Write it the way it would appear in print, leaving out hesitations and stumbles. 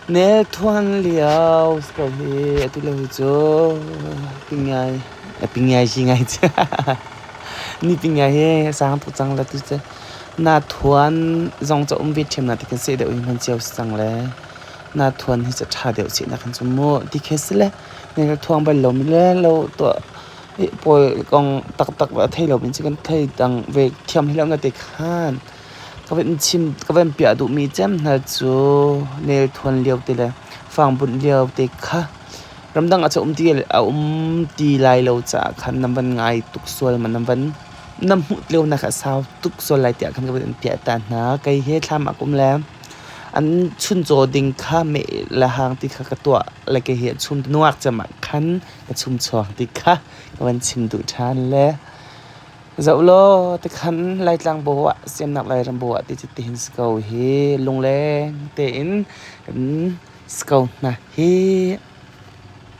Nel thuan lio si ko hi atu lio hi cu pingai pingai si ngai cu ni pingai hi a sang tuk cang le tu cu na thuan zong cu um ve ṭhiam na ti kan seh deuh hi hman cio si cang le na thuan hi cu ṭha deuh seh na kan cu mu ti khi si le nel thuang bal lomi le lo tuah pawl kong taktak a thei lomi cu kan thei dang ve thiam hlei lo na ti khan. Ka van chim ka van piah duhmi cem hna cu nel thuan lio te le fang bunh lio te kha ramdang ah cun a um ti lai lo caah khan nan van ngai tuk sual ma nan van nan hmuh lio nak a sau tuk sual lai tiah khan ka van in piah ta hna. Kei he thlam ah ka um le an chuncaw ding kha meh le hang ti kha ka tuah le kei hi a chum nuak cem ah khan ka chum chuak ti kha ka van chim duh ṭhan le. Zoh law tikhan Laitlang bo ah semnak Lairam bo ah ti cu tihin si ko hi lungleng tein kan si ko hna hi.